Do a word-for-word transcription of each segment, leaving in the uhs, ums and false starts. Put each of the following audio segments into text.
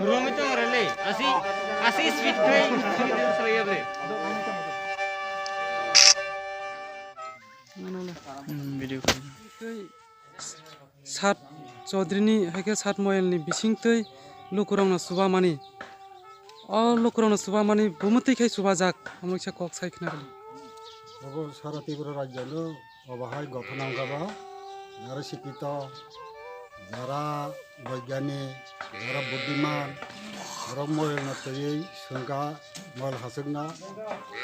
Romi to ngorele, asi, asi speed kai, speed kai selayabre. Hmm, video call. Tei Sat Chaudhary ni hai khe Sat Moyal ni bising tei lukurok no chuba mani. O lukurok no chuba mani bumutwi khai chuba jak, amrok sa kok sai khna rw. Obo sara Tripura rajya no Obo hai gothona wngkha ba, jara sikito, jara boigyanik, jara budhiman, borok moyalno twiwi swngkha, moyal hachwkna,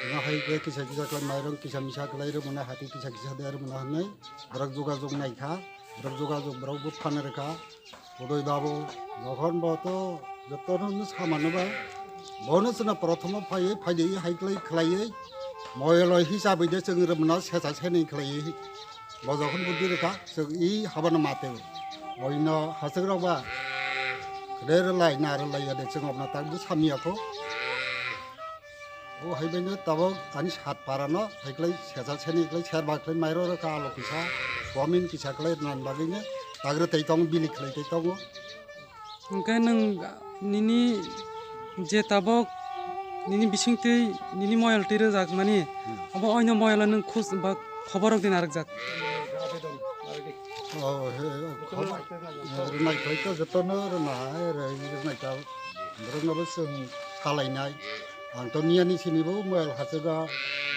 ino hai khe kisa kisa khlai mairung kisa misa khlai rwmana, hati kisa kisa de rwmana hwnwi borok jogajog naikha, borok jogajog borok bo phan rwkha. Udoi babu, jokhon bo to jotono no samano ba, bono chwna prothomo phaiwi, phaidi hai khlai khlaiwi, moyoloi hisabwi de chwng rwmano secha senwi khlaiwi, bo jokhon buddi rwkha, chwng i habano mate. Oino hachwk rok ba, kre rwlai na rwlai ya de chwng obna tak bo samya kho. O hai bai no tabok ani sat para no hai khlai secha seni khlai serba khlai mairo rwkha alo kisa, somin kisa khlai nan bagwi no tagre tei tongo, bili khlai tei tongo. Hwnkhe nwng nini je tabok nini bisingtwi nini moyal twi rwjak mani, Hmm. Abo oino moyalo nwng khus ba khobor rok din narwkjak. O, he, khobor, rwnai khlai to jotono rwna hai, rw-, rwnai ta borok no bo chwng salainai. Ang to miyani simi bo moyal hachwgo,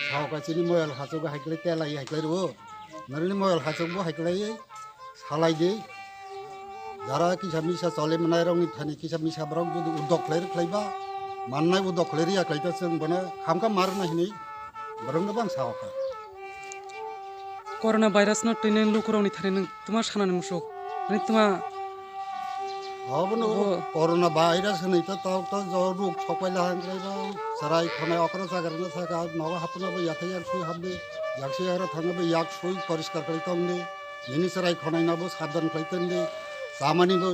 sao kaisini moyal hachwgo hai khlai telai hai khlai rwo. Noroni moyal hachwk bo hai khlai salai di. Jara kisa misa choli manai rokni thani kisa misa borok jodi udok khlai rw khlai ba, mannai udok khlai rw ya khlai ta chwng bono khamkha mar na hinwi borok no bang sao kha. Corona virus no twi nang lukurokni thani nwng twma sanani musuk? Ani twma Obono Obo- corona virus hinwi to tok to jo ruk sokpai lahang khlai ba, chwrai khonai okra chagar no saka, nogo hapna bo yathai yak sui habdi, yak sui yagra thangna bo yak sui poriskar khlai tongdi, nini chwrai khonai no bo sabdan khlai tongdi, chamani bo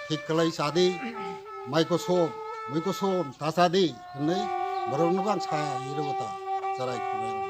thik khlai chadi, mai kosom, mui kosom ta chadi hinwi borok no bang sa iro bo ta chwrai khonai.